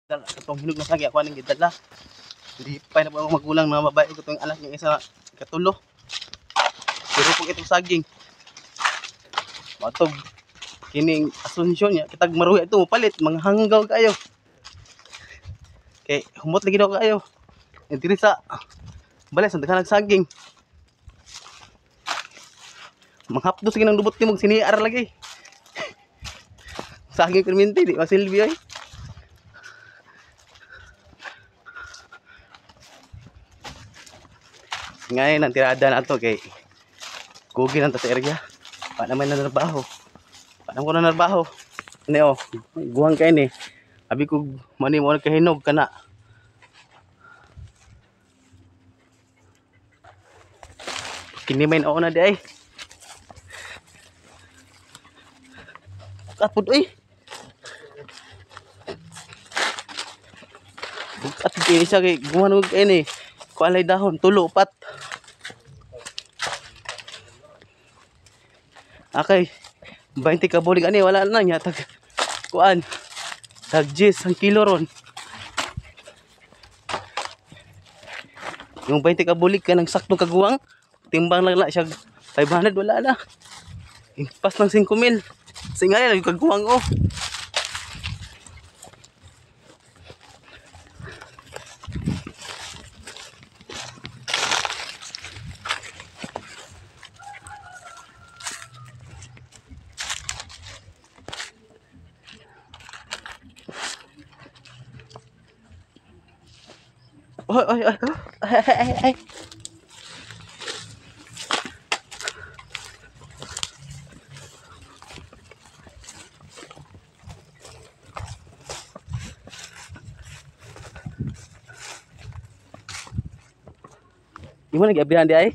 Dala katong hinog na sagi ako aning gidala. Lipay na po ang magulang mga babae ko itong anak niya isa katulo. Pero kung itong saging matog kining Asunsyon niya kitag maruhi ito palit mga hanggaw kayo. Kay humot lagi daw kayo. Diri sa balay sa daghan saging. Manghapdos lagi nang lubot nimo siniar lagi. Saging perminti di masilbi ay. Ngayon ang tirada na to kay kugi lang ta sa area. Pa naman na narbaho. Pa naman ko na narbaho. Ano oh, guwang kay ni. Abi ko mani mo kahinog kana. Kini may nauna di ay. Bukat pud oy. Bukat kini siya kay guwan og kay ni. Kualay dahon tulo pat. Okay. 20 ka bulig ani wala na nya tag kuan. Tag 10 ang kilo ron. Yung 20 ka bulig kanang sakto kaguwang timbang lang la siya 500 wala na. Impas ng 5,000. Singa lang kaguwang oh. Oy, oy, oy. Ay, ay, ay. Imo lagi abrihan di ay?